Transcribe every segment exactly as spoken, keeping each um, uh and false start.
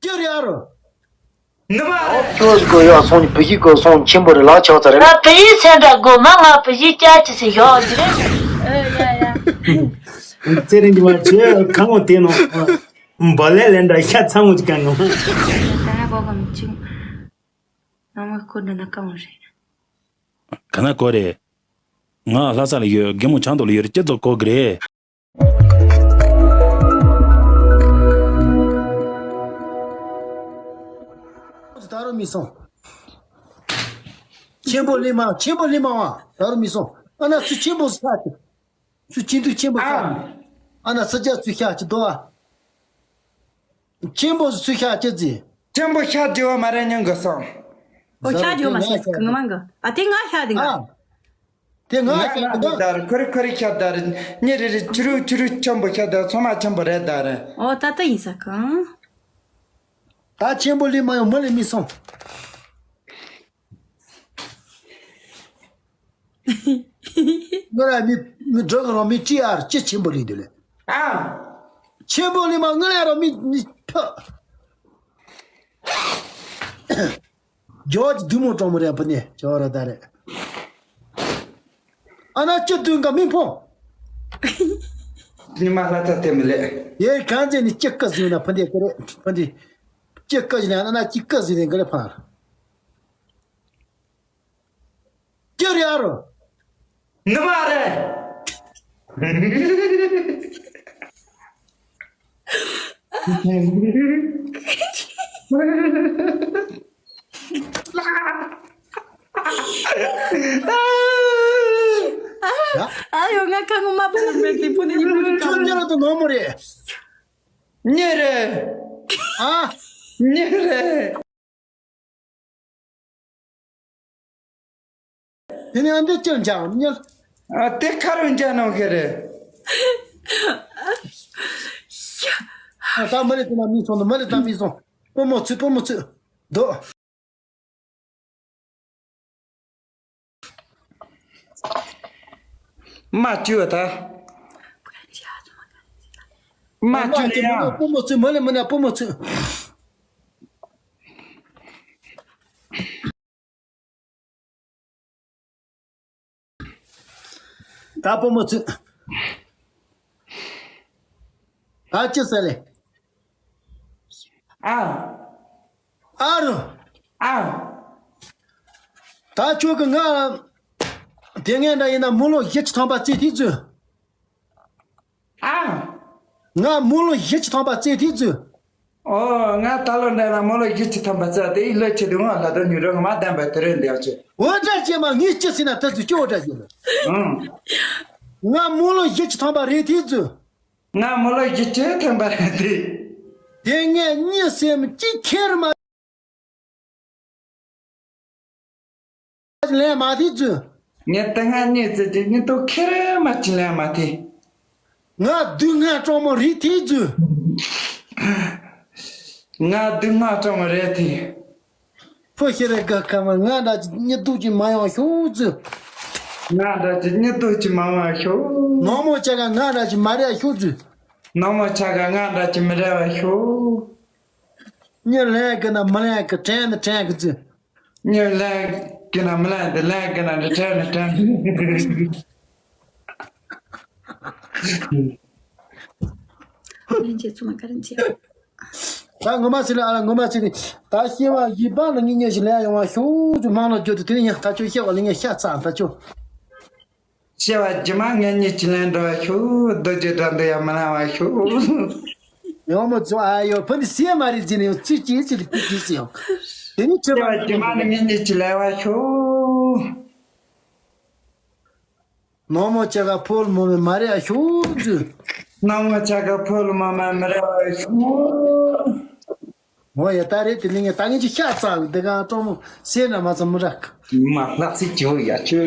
ཅི་རེད་ཨ་རོ། ནི་མ་རེད། ཁྱོད་ཀྱི་ཡག་སོང་བུ་གཞི་གི་སོང་ཆེན་པོ་རེད་ལག་ཆགས་ཚར་རེད། ང་བུ་གཞི་ཚན་འདྲ་དགོས་མ་ང་བུ་གཞི་སྐྱ་ཅི་སེ་ཡོག་ཅི་རེད། ཨེ་ཡ་ཡ། ཚེ་རིང་གི་མ་ཆེ་ཁ་ངོ་དེ་ནོ། འབོ་ལེ་ལེ་འདྲ་ཤ་ཚ་མོ་ཅི་གང་ངོ། ད་ང་གོ་གམ་ཅིང་། ང་མ་ཁོ་འདྲ་ན་གང་རེད། ག་ན་གོ་རེད། ང་ལྷ་ས་ལ་ཡོད་རྒན་མོ་ཆང་ཏོག་ལ་ཡོད་རེད་ཅི་ཙོག་གོ་གི་རེད། ད་རུང་མི་སོང་། ཆེན་པོ་ལི་མ་ཆེན་པོ་ལི་མ་བ་ད་རུང་མི་སོང་། ཨ་ན་ཚུ་ཆེན་པོ་ས་ཆེ། ཚུ་ཆེན་དུ་ཆེན་པོ་ས། ཨ་ན་ས་ཆ་ཚུ་ཤ་ཆེ་དོ་ཨ། ཆེན་པོ་ཚུ་ཤ་ཆེ་ཟི། ཆེན་པོ་ཤ་རྒྱུ་བ་མ་རེད་ཉུང་གི་སོང་། ཨོ་ཤ་རྒྱུ་བ་མ་སོང་ངི་མང་གི་ཨ་དེ་ང་ཤ་དེ་ང་། དེ་ང་ང་ཤ་ང་དེ་ང་། དར་ཁོ་རི་ཁོ་རི་ཤ་དར། ཉེ་རི་རི་ཆུ་རུ་ཆུ་རུ་ཆེན་པོ་ཤ་དར་ཚོ་མ་ཆེན་པོ་རེད་དར། ཨོ་ད་ལྟ་ཡིན་ས་གང་། ད་ཆེན་པོ་ལི་མ་ཡོང་མི་ལི་མི་སོང་། ང་ར་མི་མི་འགྲོ་གི་རོ་མི་ཅི་ཨར་ཅི་ཆེན་པོ་ལི་འདི་ལེ། ཨ། ཆེན་པོ་ལི་མ་ང་ར་རོ་མི་མི་ཕ། ཇོ་ཇི་དུ་མོ་གྲོང་མོ་རེད་པ་ནི་ཇོ་ར་ད་རེད། ཨ་ན་ཅི་དུན་ག་མི་ཕོ། ཉི་མ་ལྷ་ཚ་དེ་མི་ལེ། ཡེ་གང་ཚེ་ནི་ཅི་ཀ་ཟུ་ན་ཕ་འདི་ཀ་རེད་ཕ་འདི། ཅི་ཀ་ཟི་ན་ཨ་ན་ཅི་ཀ་ཟི་ནི་ག་རེ་ཕ། ཅི་རེད་ཨ་རོ། ནི་མ་རེད། ཨ་ཡོ་ང་ཁ་ངོ་མ་པོ་ལ་མེད་ལི་པོ་ནི་ཡི་པོ་ནི་ཁ་ཁྱོད་ཉེ་ར་དུ་ནོ་མོ་རེད། ཉེ་རེད། ཨ། ཉེ་རེད། དེ་ནས་ཨ་འདི་ཅི་འཇག་ཉལ། ཨ་དེ་ཁ་རུ་འཇག་ནང་ཁེ་རེད། ཨ་ད་མ་ལི་དེ་ན་མི་སོང་དུ་མ་ལི་ད་མི་སོང་། སྤོ་མོ་ཚུད་སྤོ་མོ་ཚུད། དོ། མ་བཅུ་བ་ད། མ་བཅུ་ནས་ཡང་། སྤོ་མོ་ཚུད་མ་ལི་མ་ན་སྤོ་མོ་ཚུད། ད་སྤོ་མོ་ཚུད། ད་ཅི་ཟེར་ལེ། ཨ། ཨ་རུ། ཨ། ད་ཁྱོད་ཀྱི་ང་། དེ་ངས་འདྲ་ཡིན་ན་མུ་ལོ་བཞི་བཅུ་ཐམ་པ་རྩེ་ཐིག་ཚུ། ཨ། ང་མུ་ལོ་བཞི་བཅུ་ཐམ་པ་རྩེ་ཐིག་ཚུ། ཨོ་ང་ད་ལོ་འདྲ་ན་མུ་ལོ་བཞི་བཅུ་ཐམ་པ་རྩེ་དེ་ཡི་ལོ་ཆེ་དུ་ང་ལ་དོ་ཉུ་རོ་ང་མ་ལྡན་པ་དེ་རེད་འདེའོ་ཆེ། འོ་འདྲ་ཅེ་མ་ངས་ཅི་ཟེར་ན་ད་ཚུ་ཅི་འོ་འདྲ་ཡིན། ཨང་། ང་མུ་ལོ་བཞི་བཅུ་ཐམ་པ་རེད་ཐིག་ཚུ། ང་མོ་ལོ་བཞི་བཅུ་ཐོན་པ་རེད་དེ། དེ་ངས་གཉིད་སེམས་ཀྱི་ཁྱེར་མ་ལེན་མ་ཐེ་ཚུ། ངས་ད་ང་གཉིད་ཙི་ཅི་གཉིད་དུ་ཁྱེར་མ་ཅི་ལེན་མ་ཐེ། ང་སྡུག་བསྔལ་གྲོགས་མོ་རེད་ཐེ་ཚུ། ང་སྡུག་བསྔལ་གྲོགས་མོ་རེད་ཐེ། ཕོ་ཤེ་རེ་ག་ཁ་མ་ང་འདྲ་ཅི་གཉིད་སྡུག་ཅི་མ་ཡོང་ཤོག་ཙི། ང་འདྲ་ཅི་གཉིད་སྡུག་ཅི་མ་ཡོང་ཤོག་ནོ་མོ་ཅག་ག་ང་འདྲ་ཅི་མ་རེད་ཤོག་ཙི། ནོ་མོ་ཅག་ག་ང་འདྲ་ཅི་མི་རེད་བ་ཤོག་གཉིད་ལེན་གི་ན་མི་ལེན་གི་དྲན་ནི་དྲན་གི་ཙི། གཉིད་ལེན་གི་ན་མི་ལེན་དེ་ལེན་གི་ན་དྲན་ནི་དྲན་གི། ལན་བྱེད་ཚུལ་མ་ཀ་རིན་ཆེ། ད་ངོ་མ་ཟེར་ལ་ཨ་ལ་ངོ་མ་ཟེར་ལ། ད་སྐྱེ་བ་བཞི་པ་ལ་ངེད་གཉིས་ཤིག་ལེན་ཡོང་བ་ཤོག་ཅུ་མང་ལ་བརྗོད་དུ་དེ་ནི་ཡང་ད་ཆོ་སྐྱེ་བ་ལ་ངས་ཤ་ཚ་ད་ཆོ། སྐྱེ་བ་རྗེས་མ་ངེད་གཉིས་ཀྱི་ལེན་འགྲོ་བ་ཤོག་རྡོ་རྗེ་དགྲ་འདུལ་ཡང་མི་ལེན་བ་ཤོག་ཡོང་མོ་ཚོ་ཨ་ཡོ་ཕ་ནི་སེ་མ་རི་ཛི་ནི་ཡོང་ཚུལ་གྱིས་ཚུལ་ཕི་གིས་ཡོང་། དེ་ནི་ཆོས་སྐྱེ་བ་པ་རྗེས་མ་ནི་ངེད་གཉིས་ཀྱི་ལེན་བ་ཤོག་ནོ་མོ་ཅག་ག་ཕོལ་མོ་མེ་མ་རེ་ཨ་ཤུ་ཛུ། ནོ་མོ་ཅག་ག་ཕོལ་མོ་མེ་མ་རེ་ཨ་ཤུ། མོ་ཡ་ད་རེ་དེ་ལིང་ཡ་ད་ངེད་ཀྱི་ཤ་ཚ་བའི་དེ་ག་ཀྲོ་མོ་སེ་ན་མ་ཚ་མི་རག་མ་ལག་སི་ཅི་བོ་ཡ་ཆུ།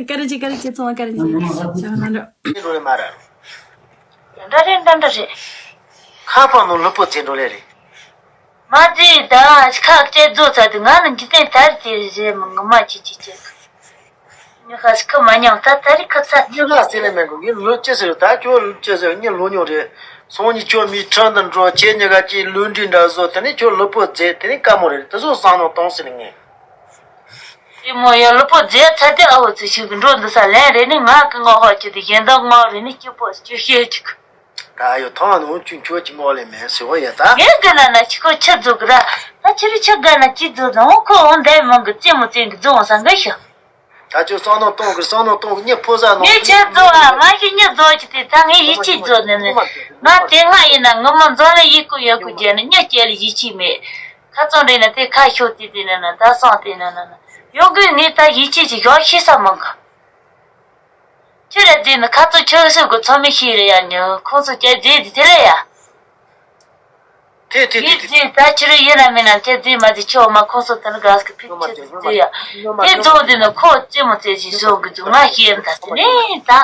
ཀ་རེ་ཅི་ཀ་རེ་ཅི་ཚོང་ཀ་རེ་ཅི་ཅི་ན་རོ། འགྲོ་རེ་མ་ར། འདྲ་རེད་འདྲ་འདྲ་རེད། ཁ་པར་ནང་ལུས་པོ་བརྗེ་འགྲོ་ལེ་རེད། མ་བརྗེད་ད་ཁ་བཅད་རྫོགས་ཚར་དུས་ང་ལ་འཇིག་རྟེན་དར་གྱི་རེད་མ་ངོ་མ་ཅི་ཅི་ཅི། ཉི་ཤ་ཞིག་གི་མ་མྱངས་ད་ད་རེས་ཁ་ཚ་ཉི་ཤ་ཟེར་ལེ་མེད་གོ་ངས་ལོ་ཅི་ཟེར་ད་ཁྱོད་ལོ་ཅི་ཟེར་ངས་ལོ་ཉོ་རེད། སང་ཉིན་ཁྱོད་མིའི་ཁྲི་འདི་འགྲོ། ཁྱེད་གཉིས་ཀ་གཅིག་ལུས་འབྲེལ་འདྲ་བཟོ། དེ་ནས་ཁྱོད་ལུས་པོ་མཛེས། དེ་ནས་དཀའ་མོ་རེད། དེ་ཚོ་བསམ་བློ་གཏོང་ཟེར་ནས་ངས། དེ་མོ་ཡང་ལུས་པོ་མཛེས་ཚར་དུས་ཨ་བོ་ཚོ་ཞིག་གི་འགྲོ་འདི་ས་ལན་རེ་ནི་ང་གི་ངོ་ཧོ་ཁྱེད་དེ་གཞན་དག་ངོ་རེ་ནི་སྐྱིད་པོ་སྐྱིད་ཤེས་ཅིག་ད་ཡོད་ཐང་ནི་འོང་ཆུང་ཆོས་ཀྱི་ངོ་ལས་མེད་ཟེར་བ་ཡ་ད། ངས་གི་ན་ན་ཁྱི་ཁོ་ཁྱི་རྫོགས་གི་ར། ད་ཁྱི་རི་ཁྱི་དགའ་ན་ཅི་རྫོགས་ན་འོང་ཁོ་འོང་འདའི་མང་གི་རྩེད་མོ་རྩེད་གི་རྫོགས་འོང་ས་འགའ་ཤི། ད་ཁྱོད་བསམ་བློ་གཏོང་གི་བསམ་བློ་གཏོང་གི་གཉིད་ཕོ་ས་ནང་ངས་ཁྱི་རྫོགས་ཨ་མ་ཤི་གཉིད་རྫོགས་ཀྱི་དེ་ད་ངས་ཡིད་ཆེས་རྫོགས་ནས་ནས་ང་དེ་སྔ་ཡིན་ན་ངི་མོ་འཛོམས་ལ་ཡིད་ཀུ་ཡོད་ཀུ་རྒྱལ་ནས་གཉིད་སྐྱེལ་ལ་ཡིད་ཆེས་མེད། ཁ་ཚོན་འདྲེས་ན་དེ་ཁ་ཤོར་དེ་དེ་ནས་ན་ད་སང་དེ་ནས་ན་ན་ཡོང་གི་ངས་ད་ཡིད་ཆེས་ཀྱི་ཡོག་ཤེས་ས་མང་གི་ཁྱོད་ར་རྫས་ནི་ཁ་ཚོ་ཁྱོད་སུ་གི་ཚོ་མི་ཤེས་རེ་ཡ་ཉོ་ཁོང་ཚོ་སྐྱ་རྫས་ཀྱི་དེ་ལས་ཡ། དེ་དེ་དེ་ངས་རྫས་ད་ཁྱོད་ར་ཡིན་ན་མིན་ན་སྐྱ་རྫས་མ་རྫས་ཆོག་མ་ཁོང་ཚོ་དེ་ནི་ག་སྐད་ཕིག་ཁྱོད་རྫས་ཡ། དེ་རྫོང་དེ་ནི་ཁོ་རྩེད་མོ་རྩེད་ཞིག་བཟོ་གི་འདུག་ང་ཤེས་ཡིན་ད་དེ་ནས་ད་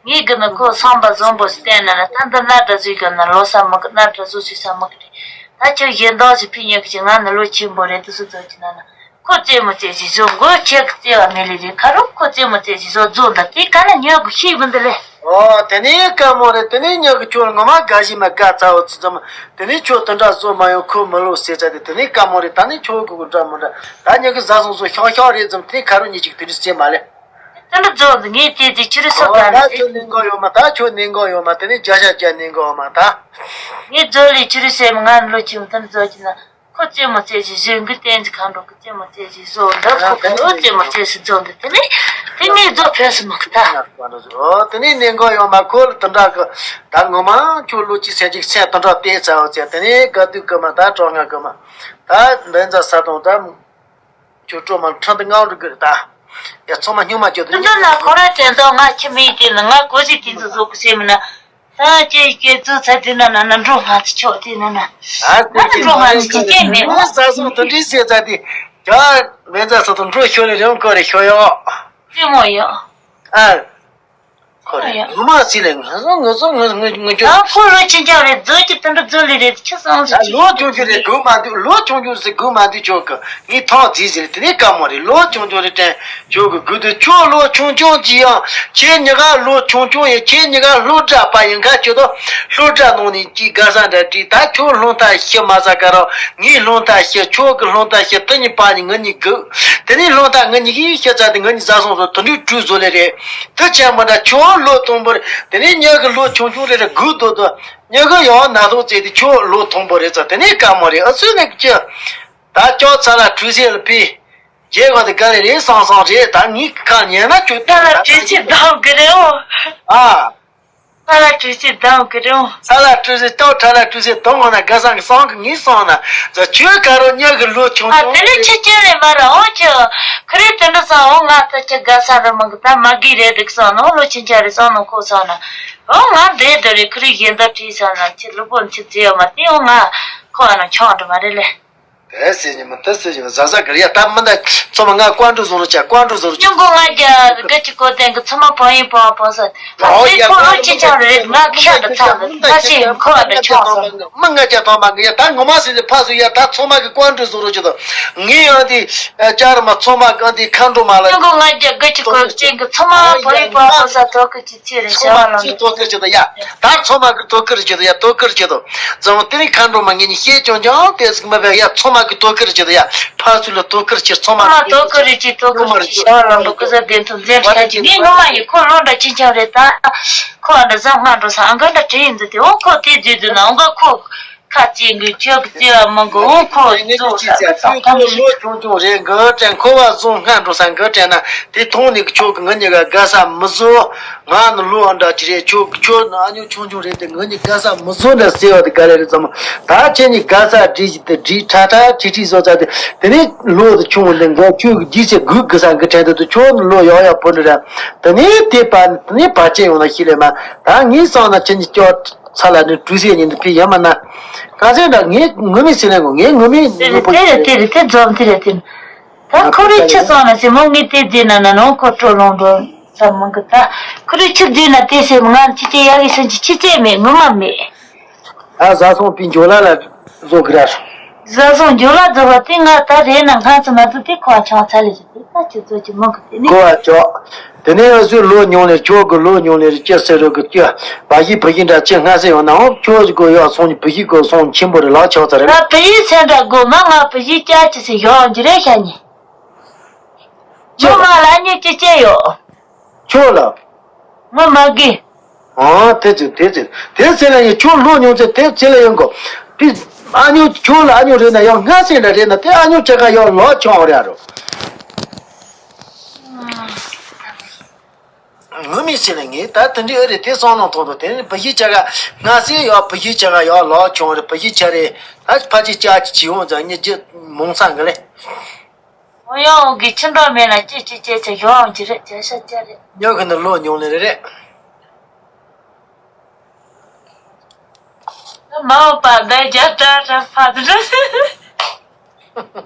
ངས་གི་ནི་ཁོ་བསམ་པ་བཟང་པོ་ཞིག་བསྟན་ན་ན་ད་འདི་ན་འདྲ་བཟོས་གི་ན་ལོ་ས་མི་གི་ན་འདྲ་བཟོ་ཞིག་ས་མི་གི་རེད། ད་ཁྱོད་གཞན་དག་ཞིག་ཕིག་ཉོ་གི་ཅིག་ང་ནི་ལོ་ཆེན་པོ་རེད་དུ་སུ་ཚོ་ཅི་ན་ན། ཁོ་རྩེད་མོ་རྩེ་ཞིག་བཟོ་མགོ་ཁྱེད་ཀྱི་རྩེ་བ་མེད་ལེ་རེད་ཁ་རོག་ཁོ་རྩེད་མོ་རྩེ་ཞིག་བཟོ་རྫོགས་འདི་དེ་ག་ན་ཉོ་གི་ཤེས་བུ་འདི་ལེ། ཨོ་དེ་ནས་དཀའ་མོ་རེད། དེ་ནས་ཉོ་གི་ཁྱོད་ངོ་མ་དགའ་ཞིག་མ་དགའ་ཚ་བོ་ཚུ་ཚམ། དེ་ནས་ཁྱོད་དེ་འདྲ་བཟོ་མ་ཡོང་ཁོ་མི་ལོ་ཟེར་ཚ་དེ་དེ་ནས་དཀའ་མོ་རེད། ད་ནས་ཁྱོད་གི་གི་འདྲ་མི་འདྲ་ད་ཉོ་གི་བཟའ་སོང་བཟོ་ཤང་ཤང་རེད་ཙམ་དེ་ཁ་རོག་ཉིད་ཅིག་དེ་འདྲ་རྩེ་མ་ལེ། དེ་འདྲ་བཟོ་འདི་ངས་དེ་དེ་ཁྱོད་རེ་སོ་ཨོ་དགའ་ད་ནས་ཁྱོད་ནས་འགོ་ཡོང་མ་ད་ཁྱོད་ནས་འགོ་ཡོང་མ་དེ་ནས་བརྒྱ་ཤ་བརྒྱ་ནས་འགོ་ཡོང་མ་ད། ངས་བཟོ་ལེ་ཁྱོད་རེ་སེམས་ང་ལོ་ཆུང་དེ་འདྲ་བཟོ་གི་ན། ཁོ་རྩེད་མོ་རྩེ་ཞིག་བཟོས་འགུལ་བསྟན་གྱི་གང་འགྲོ་གི་རྩེད་མོ་རྩེ་ཞིག་བཟོ་འདི་ཁོ་ཁོ་རོ་རྩེད་མོ་རྩེ་ཞིག་བཟོ་འདི་དེ་ནས་དེ་ངས་རྫོགས་ཕེབས་སུ་མ་གི་ད། ཨོ་དེ་ནས་ནས་འགོ་ཡོང་མ་ཁོ་ལ་དེ་འདྲ་གི་ད་ངོ་མ་ཁྱོད་ལོ་གཅིག་ཚེ་གཅིག་སེམས་དེ་འདྲ་བལྟས་ཚར་བ་ཚེ་དེ་ནས་དགའ་སྡུག་གི་མ་ད་གྲོགས་ང་གི་མ་ད་འདི་འཛའ་ས་དང་ད་ཁྱོད་སྤྲོ་མ་ཁྲང་དུ་ངའང་འགྲོ་གི་རེད་ད་ཡ་ཚང་མ་སྨྱོན་མ་ཁྱོད་དུ་དེ་འདྲ་ན་ཁོ་ར་དྲན་ཐོག་ང་ཁྱི་མིན་དེ་ནི་ང་གོ་ཞིག་དེ་ཚོ་བཟོ་གི་སེམས་ན། ད་ཁྱེད་ཁྱེད་ཚོ་ཚ་དུས་ན་ན་ན་འགྲོ་ང་ཚོ་ཆོག་དུས་ན་ན། ཨ་ང་ཚོ་འགྲོ་ང་ཚོ་ཅི་སྐྱེ་མེད་མོ། ས་སོང་དུ་འདྲི་ཟེར་ཚ་དེ། ཀྱ་མེ་ཚ་སོ་དུ་འགྲོ་ཤོར་ནས་རིང་ཀོ་རེ་ཤོར་ཡོད། རྩེད་མོ་ཡོད། ཨ། ཁོ་རེ་ཡོད། ངོ་མ་སི་ལེ་ང་ཚོ་ང་ཚོ་ང་ང་ང་ང་ཨ་ཁོ་ལོ་ཆེན་ཆག་རེད་རྫོགས་ཀྱི་དུ་འགྲོ་རྫོགས་ལི་རེད་ཁྱི་སང་སུ་ཨ་ཅི་ལོ་ཆུང་ཆུང་རེད་སྒུག་མ་འདུག་ལོ་ཆུང་ཆུང་ཟེར་སྒུག་མ་འདུག་ཆོག་གི་ངས་ཐང་རྫིས་ཟེར་དེ་ནས་དཀའ་མོ་རེད་ལོ་ཆུང་ཆུང་རེད་དྲན། ཁྱོད་ཀྱི་དགུ་དུ་ཁྱོད་ལོ་ཆུང་ཆུང་ཅི་ཡང་ཁྱེད་གཉིས་ཀ་ལོ་ཆུང་ཆུང་ཡིན། ཁྱེད་གཉིས་ཀ་སློབ་གྲྭ་པ་ཡིན་ཁ་ཁྱོད་དོ་སློབ་གྲྭ་ནང་ནས་ཅི་དགའ་ས་འདྲ་བྲིས། ད་ཁྱོད་སློབ་མཐར་ཤི་མ་ཟ་ག་རོག་ངས་སློབ་མཐར་ཤི་ཁྱོད་ཀྱི་སློབ་མཐར་ཤི་དེ་གཉིས་པ་ནི་ང་གཉིས་སྒུག་དེ་ནས་སློབ་མཐར་ང་གཉིས་ཀྱིས་ཤི་ཚར་དེ་ང་གཉིས་བཟའ་སོང་སོ་དོན་དུ་གྲོས་བཟོ་ལེ་རེད། དེ་ཆ་མ་འདྲ་ཁྱོད་ལོ་དང་པོ་རེད། དེ་ནས་ངེད་ཀྱི་ལོ་ཆུང་ཆུང་རེ་རེ་སྒུག་སྡོད་དོ་ངེད་ཀྱི་ཡང་ན་ཐོག་བཙལ་དེ་ཁྱོད་ལོ་དང་པོ་རེད་ཙང་དེ་ནས་དཀའ་མོ་རེད། ཨ་སུས་ནས་ཀྱི་ད་ཅོག་ཚ་ལ་གྲོས་བཤད་ལ་ཕུལ། རྗེས་གང་དེ་ག་རེ་རེད་སང་སང་རེད། ད་ངའི་ཁ་ཉན་ན་ཁྱོད་ད་ལ་གྲོས་ཆོད་འདང་གི་རེད་འོ། ཨ། ད་ལ་གྲོས་ཆོད་འདང་གི་རེད་འོ། ས་ལ་གྲོས་ཆོད་སྟོབས་ཁྲ་ལ་གྲོས་ཆོད་དང་ངོ་ན་དགའ་སང་གི་སང་གི་ངའི་སང་ན་ད་ཁྱོད་ག་རོ་ཉག་གི་ལོ་ཆུང་ཨ་ཆུང་དེ་ལས་ཆེ་ཆེ་ལས་མ་ར་འོ་ཁྱོད་ཁ་རེ་དེ་འདྲ་སང་འོ་ང་ད་ཁྱོད་དགའ་ས་ར་མང་གི་ད་མ་གི་རེད་འདུག་སང་ནོ་ལོ་ཆེན་ཆ་རེད་སང་ནོ་ཁོ་སང་ན་འོ་ང་འདྲེ་འདྲ་རེད་ཁ་རེ་གཞན་ད་བྲིས་སང་ན་ཁྱོད་ལུས་པོ་ཁྱོད་བརྩེ་ཡོད་མ་དེ་འོ་ང་ཁོ་ཨ་ན་ཆང་འདྲ་མ་རེད་ལས། དེ་སྲིད་ཉི་མ་དེ་སྲིད་ཉི་མ་ཟ་ཟ་གི་རེད་ཡ། ད་མི་འདའ་ཚོ་མ་ང་ཀོན་ཀྲུ་བཟོ་རུ་ཆ་ཀོན་ཀྲུ་བཟོ་རུ་ཆ། སྤྱང་ཀོ་ང་རྒྱ་དགའ་ཅི་ཀོ་དན་གི་ཚོ་མ་བང་ཡིན་བང་བང་ས། ད་ཨོ་ཚེ་ཡ་ཁོ་ཨོ་ཅི་ཆང་རེད་ང་ཁྱ་ད་ཚ་ད་ཚ་ཆེ་ཁོ་ཨ་ད་ཆང་ས། མི་ང་རྒྱ་ཐོག་མ་གི་ཡ་ད་ངོ་མ་སྲིད་ལེ་ཕ་སུ་ཡ་ད་ཚོ་མ་གི་ཀོན་ཀྲུ་བཟོ་རུ་ཆ་ད་ངའི་ཨ་དེ་ཅར་མ་ཚོ་མ་གི་ཨ་དེ་ཁ་འགྲོ་མ་ལ། སྤྱང་ཀོ་ང་རྒྱ་དགའ་ཅི་ཀོ་ཅན་གི་ཚོ་མ་བང་ཡིན་བང་བང་ས་ཐོག་གི་ཅི། ཚེ་རིང་ཚོ་མ་ཤ་ལ་ཚོ་དོ་ཁུར་བྱེད་དོ་ཡ། ད་ཚོ་མ་གི་དོ་ཁུར་བྱེད་དོ་ཡ། དོ་ཁུར་བྱེད་དོ། ཛོང་དེ་རིང་མཁའ་འགྲོ་མ་ངེད་གཉིས་བཤད་ཀྱང་ཀྱང་དེ་ཟིག་མ་བས་ཡ། ཚོ་མ་གི་དོ་ཁུར་བྱེད་དོ་ཡ། ཕ་ཚུལ་ལ་དོ་ཁུར་བྱེད། ཚོ་མ་ཚོ་མ་དོ་ཁུར་བྱེད། དོ་ཁུར་བྱེད། ཤ་ལ་འགྲོ་གི་ཟ་དེ་ཐུབ་འཛེམ་ཁྲ་ཅིག་ངས་ངོ་མ་ཡི་ཁོ་ལོ་འདྲ་ཅི་ཆང་རེད་ད། ཁོ་ཨ་འདྲ་བཟང་མཁའ་འགྲོ་ས་ཨང་ག་འདྲ་དྲི་ཡིན་འདི་དེ་འོ་ཁོ་དེ་དུས་དུས་ན་ཨང་ག་ཁོ། ཁ་ཅིག་གི་ཁྱོད་ཀྱི་བརྩེ་བ་མང་གི་འོང་ཁོ་ངས་ཚོ་ངས་ས་ཅི་ཟེར་ད་ཁོ་ལོ་ཆུང་ཆུང་རེད་འགོ་དྲན་ཁོ་བ་བཟུང་སྔ་འགྲོ་ས་འགོ་དྲན་ན་དེ་མཐོང་ནས་ཁྱོད་ཀྱི་ང་གཉིས་ཀ་དགའ་ས་མི་བཟོ། ང་ནི་ལོ་ཨ་འདྲ་ཅི་རེད། ཁྱོད་ཁྱོད་ནི་ཨ་ཉོ་ཆུང་ཆུང་རེད་དེ་ང་གཉིས་དགའ་ས་མི་བཟོ་འདྲ་ཟེར་བ་དེ་ག་ལེ་རེད་ཙམ། ད་ཁྱེད་གཉིས་དགའ་ས་བྲིས་ཀྱི་དེ་བྲིས་ཁྲ་ཁྲ་བྲིས་བྲིས་བཟོ་ཚ་དེ་དེ་ནས་ལོ་དེ་ཆུང་བ་འདི་འགོ་ཁྱོད་ཀྱི་རྗེས་ཆེ་སྒུག་དགོས་ས་འགོ་དྲན་དུ་དུ་ཁྱོད་ནི་ལོ་ཡག་ཡག་པོ་འདྲ་ར། དེ་ནས་དེ་པ་དེ་ནས་བར་ཆད་ཡོང་ན་ཤི་ལེ་མ་ད་ངས་སང་ན་ཁྱེད་གཉིས་སྐྱོ། ཚ་ལ་ནི་གྲོས་སེ་ཉིན་དུ་ཕི་ཡ་མ་ན། ག་ཚོད་འདྲ་ངས་ངུ་མི་སེ་ལེ་ངོ་ངས་ངུ་མི་དེ་ངུ་རེད་པོ་དེ་རེད་དེ་རེད་དེ་འཛོམས་དེ་རེད་དེ། ད་ཁོ་རེ་ཆི་སོང་ན་སེ་མོ་ངས་དེ་རྗེས་ན་ན་ནོ་ཁོ་སྤྲོ་ལོང་འགྲོ་ས་མང་གི་ད། ཁོ་རེ་ཆི་རྗེས་ན་དེ་སེ་ང་ཆི་ཆི་ཡ་གི་སེ་ཆི་ཆི་ཆེ་མེད་ངུ་མ་མེད། ཨ་བཟའ་སོང་པི་འཇོ་ལ་ལ་བཟོ་གི་ར། བཟའ་སོང་འཇོ་ལ་བཟོ་བ་དེ་ང་ད་རེད་ན་ང་ཚོ་ན་ཚོ་དེ་ཁོ་ཆང་ཚ་ལེ་ཞིག་དེ་ད་ཆི་ཚོ་ཆི་མང་གི་དེ་ནི་གོ་བ་ཅོག་དེ་ནས་ཡང་སུས་ལོ་ཉུང་ལེ་ཁྱོད་ཀྱི་ལོ་ཉུང་ལེ་རེ་སྐྱེ་ཟེར་རོ་གི་སྐྱེ་བ་ཡི་བུ་ཡི་འདྲ་ཅི་སྔ་སེ་ཡོང་ནའང་ཁྱོད་ཀྱི་ཡག་སོང་བུ་ཡི་གི་སོང་ཆེན་པོ་རེ་ལག་ཆགས་ཚར་རེ། ང་བུ་ཡི་ཚེ་འདྲ་དགོས་མ་ང་བུ་ཡི་སྐྱ་ཅི་སེ་ཡོང་གི་རེད་ཤ་ཉེ། ཁྱོད་ང་ལ་ཉེ་ཅི་སྐྱེ་ཡོད། ཁྱོད་ལ། ང་མ་གི། ཨང་དེ་ཚོ་དེ་ཚོ་དེ་ཚེ་ལ་ཡང་ཁྱོད་ལོ་ཉུང་ཚེ་དེ་ཚེ་ལ་ཡང་གོ། དེ་ཨ་ཉོ་ཁྱོད་ལ་ཨ་ཉོ་རེད་ན་ཡང་སྔ་སེ་འདྲ་རེད་ན་དེ་ཨ་ཉོ་ཆ་ག་ཡང་ལོ་ཆུང་རེད་རོ། ངུ་མི་སེ་ལ་ངས་ད་དེ་འདྲའི་ཨེ་རེད་དེ་བསམ་བློ་ཐོག་ཏུ་དེ་ནི་བུ་ཡི་ཆ་ག་སྔ་སེ་ཡང་བུ་ཡི་ཆ་ག་ཡང་ལོ་ཆུང་རེད་བུ་ཡི་ཆ་རེད་ད་ཕ་ཅི་ཅག་ཅི་ཅི་ཡོང་ཙང་ཉི་རྗེ་མོང་ས་འགི་ལེ། འོ་ཡང་འོ་གི་ཁྱི་འདྲ་མེད་ན་ཅི་ཅི་ཅི་ཅི་ཡོང་གི་རེད་བྱ་ཤ་བྱ་རེད། ཉོ་གི་ནི་ལོ་ཉུང་ལེ་རེད་རེད། མ་འོ་པ་འདི་རྒྱ་དྲ་དྲ་ཕ་དྲ།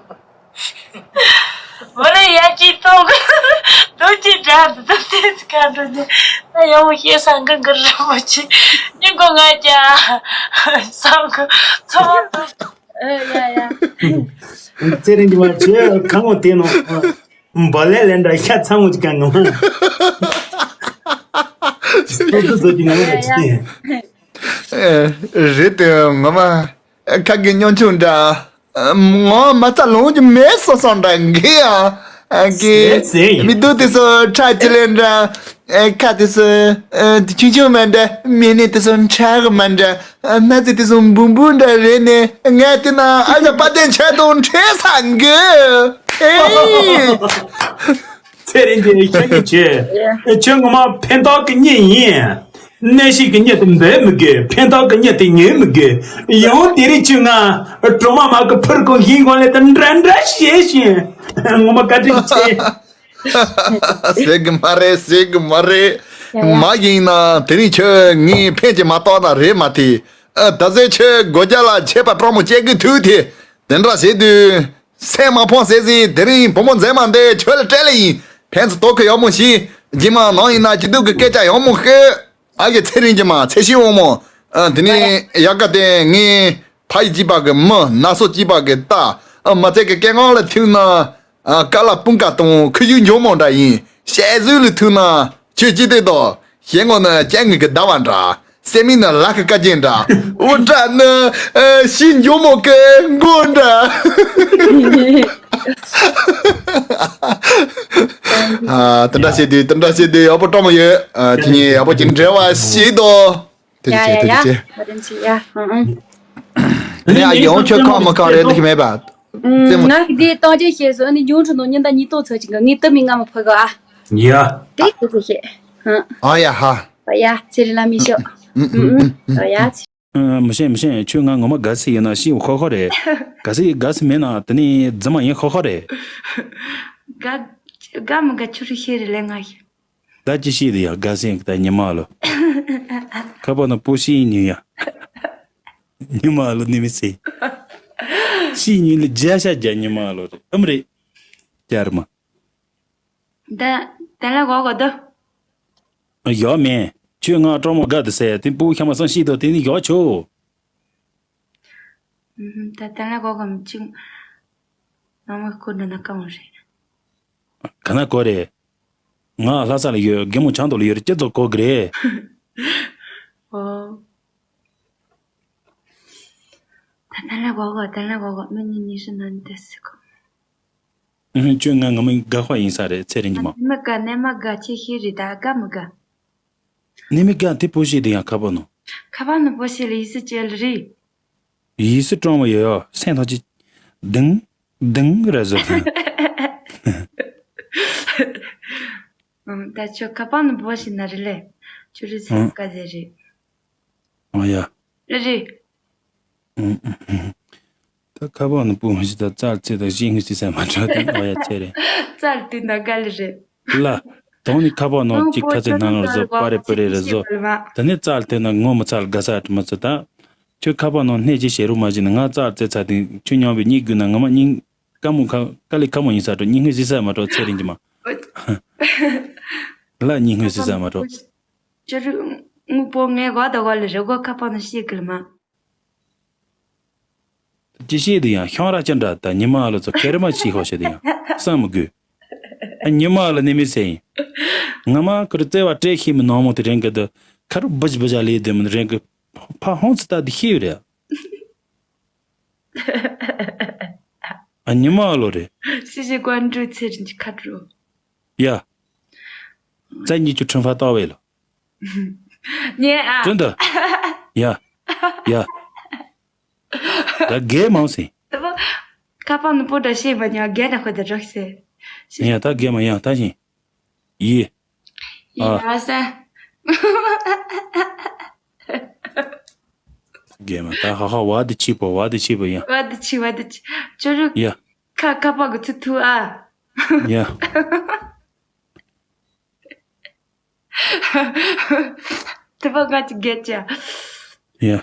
འོ་ལེ་ཡ་ཅི་ཏོང་གི་དོ་ཅི་དྲ་དུ་དོ་ཏེ་ཀ་འགྲོ་ནི་ད་ཡང་མོ་ཤེས་ས་འགི་འགི་ར་མོ་ཅི་ཉི་གོ་ང་ཅ་སང་གི་ཚོ་བ་དུ། ཨ་ཡ་ཡ། ཚེ་རིང་གི་མ་བྱེད་གང་འོ་དེ་ནོ། འབོ་ལེ་ལེ་འདྲ་ཤ་ཚ་མོ་ཅིག་གང་ངམ། སོ་སོ་སོ་ཅིག་ངམ་ཡ་ཡ། ཅི། རེད་དེ་ངོ་མ། ཁ་གི་སྙོན་ཆུང་འདྲ། ངོ་མ་རྩ་ལོང་གི་མེད་སོ་སོ་འདྲ་འགི་ཡ། གི་ཟེར་ཟེར་ཡིན། མི་སྡུག་དེ་སོ་ཁྲ་ཅི་ལེ་འདྲ། ཁ་དེ་སོ་དེ་ཆུང་ཆུང་མ་འདྲ་མི་ནི་དེ་སོ་ཁྲ་གི་མ་འདྲ། སྣ་རྩེ་དེ་སོ་འབུམ་འབུམ་འདྲ་རེད་ནས་ངས་དེ་ན་ཨ་ཡ་པ་དན་ཆ་དང་ཁྲེ་ས་འགི། ཨེ། ཚེ་རིང་དེ་ནི་ཤ་ཉེ་བྱས། ཁྱོད་ངོ་མ་ཕན་ཐོགས་ཀྱི་གཉེན་ཡིན། གནས་ཤིག་གི་གཉེན་དུ་འབད་མི་དགོས། ཕན་ཐོགས་ཀྱི་གཉེན་དུ་ཉོན་མི་དགོས། ཡང་དེ་རིང་ཁྱོད་ང་གྲོ་མ་མ་གི་ཕུར་གོང་ཞིང་གོང་ལས་དུ་འདྲ་འདྲ་བྱས་ཤིང་། ངོ་མ་བཀའ་དྲིན་ཆེ། ཟེར་གི་མ་རེད་ཟེར་གི་མ་རེད། ཡ་ཡ། མ་ཡིན་ན་དེ་རིང་ཁྱོད་ངས་ཕན་གྱི་མ་གཏོགས་ན་རེད་མ་དེ། ད་ཟེར་ཁྱོད་སྒོ་རྒྱ་ལ་ཆད་པ་སྤྲང་མོ་བཅད་གི་ཐུག་དེ། དེ་འདྲ་བྱེད་དུས། སེམས་མ་ཕོངས་ཟེར་ཟིན་དེ་རིང་བུ་མོ་མཛེས་མ་འདི་ཁྱོད་ལ་སྤྲད་ལེ་ཡིན། ཕན་ཚུན་དོ་ཁུར་ཡག་མོ་བྱེད། རྗེས་མ་ནང་ཡིན་ན་སྐྱིད་སྡུག་གི་སྐད་ཆ་ཡག་མོ་ཤོད། ཨ་ཡེ་ཚེ་རིང་རྗེས་མ་ཚེ་ཤི་འོང་མོ། ཨ་དེ་ནས་ཡག་ག་དེ་ངས་ཕ་ཡི་སྐྱིད་པ་གི་མི་ན་སོ་སྐྱིད་པ་གི་རྟ། ཨ་མ་ཚེ་གི་སྐད་ངག་ལ་ཐུག་ན། ཨ་ཀ་ལ་སྤུན་ཀ་དང་ཁུ་ཡུ་འཇོག་མོ་འདྲ་ཡིན། ཞལ་གཟུགས་ལ་ཐུག་ན། ཁྱོད་ཅི་སྟེ་དོ། ཞེ་ངོ་ནི་སྤྱང་ངི་གི་ཟླ་བ་འདྲ། སེ་མི་ནི་ལ་ཁི་ཀ་ཅན་འདྲ། འུ་དྲ་ནི་ཨ་ཤི་འཇོག་མོ་གི་མགོ་འདྲ། ཨ་དེ་འདྲ་བྱེད་དུས་དེ་འདྲ་བྱེད་དུས་ཡག་པོ་སྤྲང་མོ་ཡོད། ཨ་ཁྱེད་གཉིས་ཡག་པོ་ཅིག་འབྲེལ་བ་ཞིག་དོ། དེ་ཅི་ཡ་བྱེད་ཡ་དེ་ཅི་ཡ། བཀའ་དྲིན་ཆེ་ཡ། ཨང་ཨང་། དེ་ནས་ཨ་ཡོང་ཁྱོད་ཁག་མ་ཁག་རེད་འདུག་གི་མེད་པ། རྩེད་མོ། ང་གི་དེ་སྟོང་ཆེན་བཤད་སོང་ཨ་ནི་འབྱུང་འཕྲོད་ནང་ཉི་ཟླ་ཉིས་སྟོང་ཚོད་ཅིག་གི་ངས་དུ་མི་ང་མ་ཕོད་ག་ཨ། ཡ། དེ་དེ་དེ་བཤད། ཧང་། ཨ་ཡ་ཧ། ཨ་ཡ་ཚེ་རིང་ལ་མི་ཤོག་ཨུ་ཨུ་ཨུ་ཨུ། ཨ་ཡ་ཚེ། ཨ་མི་ཤེས་མི་ཤེས། ཁྱོད་ང་ངོ་མ་དགའ་སི་ཡིན་ན་ཤི་ཁོ་ཁོ་རེད། དགའ་སི་དགའ་སི་མེད་ན་དེ་ནི་རྫི་མ་ཡིན་ཁོ་ཁོ་རེད། དགའ་དགའ་མི་དགའ་ཁྱོད་རུ་ཤེས་རེད་ལས་ང་ཤི། ད་ཅི་ཤེས་དེ་ཡ་དགའ་སེང་ད་ཉི་མ་ལོ། ཁ་པ་ན་པོ་ཤི་ཉུ་ཡ། ཉི་མ་ལོ་ནི་མི་སེ། ཤི་ཉུ་ལི་རྒྱ་ཤ་རྒྱ་ཉི་མ་ལོ་རེད་ཨམ་རེད། རྒྱ་རི་མ། ད་ད་ལ་གོ་གོ་དོ། ཡོ་མེ། ཁྱོད་ང་སྤྲང་མོ་དགའ་དུ་སེ་དེ་པོ་ཁྱ་མ་སང་ཤི་དོ་དེ་ནི་ཡོ་ཆོ། ད་ད་ལ་གོ་གོ་མི་ཅིག་ནང་མ་ཁོ་འདྲ་ན་གང་རེད། ག་ན་གོ་རེད། ང་ལྷ་ས་ལ་ཡོད་རྒན་མོ་ཆང་ཏོག་ལ་ཡོད་རེད་སྤྱི་ཚོགས་གོ་གི་རེད། ཨོ། ད་ད་ལ་གོ་གོ་ད་ལ་གོ་གོ་མི་ཉི་ཉི་ཤི་ན་འདི་སི་གོ། ཨུ་ཁྱོད་ང་ང་མི་དགའ་ཁ་ཡིན་ས་རེད་ཚེ་རིང་གི་མ། ནི་མི་དགའ་ནི་མ་དགའ་ཆེ་ཤི་རེད་ད་དགའ་མི་དགའ། ནི་མི་དགའ་དེ་པོ་ཤི་དེ་ཡང་ཁ་པ་ནོ། ཁ་པ་ནི་པོ་ཤི་ལ་ཡི་སི་ཅེ་ལ་རེད། ཡིས་སུ་དྲང་བ་ཡོད་ཡོད་སེམས་ཐག་ཅིག་དིང་དིང་ར་བཟོ་དང་། ད་ཆོ་ཁ་པང་ནི་བོ་ཞིག་ན་རི་ལེ། ཆུ་རི་སེ་ཀ་ཟེ་རི། ཨ་ཡ། རི་རི། ད་ཁ་པང་ནི་བོ་ཞིག་ད་ཙར་ཚེ་ད་ཞིང་ངི་སི་ས་མ་དྲག་དང་ཨ་ཡ་ཚེ་རེད། ཙར་དུས་ན་ག་ལི་རེད། ལ། དོང་ནི་ཁ་པ་ནང་གཅིག་ཁ་ཚེ་ནང་ལ་བཟོ་པ་རེ་པ་རེ་རེ་བཟོ། ད་ནི་རྩལ་དེ་ན་ངོ་མི་ཚར་དགའ་ས་དྲི་མ་ཚོ་ད། ཁྱོད་ཁ་པ་ནང་སྣེ་གཅིག་བྱེད་རོགས་མ་བྱེད་ན་ང་རྩལ་རྩེ་ཚ་དེ་ཁྱོད་མཉམ་པའི་གཉིས་དགོས་ན་ངོ་མ་སྙིང་དཀའ་མོ་ཁ་དཀའ་ལས་ཁ་མོ་ཡིན་ས་འགྲོ་སྙིང་ངོས་ཟི་ས་མ་འགྲོ་ཚེ་རིང་གི་མ། ལ་སྙིང་ངོས་ཟི་ས་མ་འགྲོ། ཅི་རུ་དངོས་པོ་ངའི་གོ་ད་གོ་ལ་རེ་གོ་ཁ་པ་ནང་ཤེས་གི་ལ་མ། ཅི་ཤེས་དུ་ཡང་ཤང་ར་ཅི་འདྲ་ད་ཉི་མ་ལ་ཚོ་ཁེར་མ་ཤེས་ཧོ་ཤེས་དུ་ཡང་བསམ་མི་དགོས། ཨ་ཉི་མ་ལ་ནི་མི་ཟེར་ཡིན། ང་མ་ཁུར་བརྩེ་བ་སྤྲད་ཤེས་མི་ནང་མོ་དེ་རེང་གི་དུ་ཁ་རུ་བུ་ཇི་བུ་ཇ་ལས་དེ་མི་རེང་གི་ཕ་ཧོང་ཚི་ད་དེ་ཤེས་ཡོད་རེད། ཨ་ཉི་མ་ཨ་ལོ་རེད། 谢谢关注，ཚེ་རིང་གི་ཁ་དྲོ། ཡ། རྩ་གཉིས་ཀྱི་ཁྲིམས་ཕ་ཏོག་བས་ལ། ཉེ་ཨ། དོན་དུ། ཡ། ཡ། ད་རྒས་མང་སྲིད། དེ་བ། ཁ་པར་ནི་པོ་འདྲ་ཤེས་མ་ཉག་རྒས་ན་ཁོ་དེ་རག་སེ། ཡ་ད་རྒས་མ་ཡང་ད་བཞིན། ཡི། ཡི་ཨ། ར་སེ། རྒས་མ་ད་ཧ་ཧ་བ་དེ་ཆི་པོ་བ་དེ་ཆི་པོ་ཡང་། བ་དེ་ཆི་བ་དེ་ཆི། ཅོ་རུ། ཡ། ཁ་ཁ་པར་གི་ཚུ་ཐུ་ཨ། ཡ། དེ་བ་ང་ཅི་རྒས་ཅ། ཡ།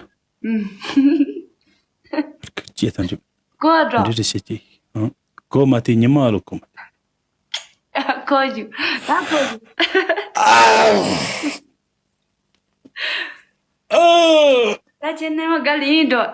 ཅེས་ཐམས་ཅད་གོ་འགྲོ། འདྲི་རེ་བྱེད་ཀྱི། ཨང་། གོ་མ་དེ་ཉི་མ་ཨ་ལོ་གོ་མ་དེ། གོ་ཞུ། ད་གོ་ཞུ། ཨ། ད་ཁྱེད་ནས་མ་ག་ལ་ཡིན་འགྲོ།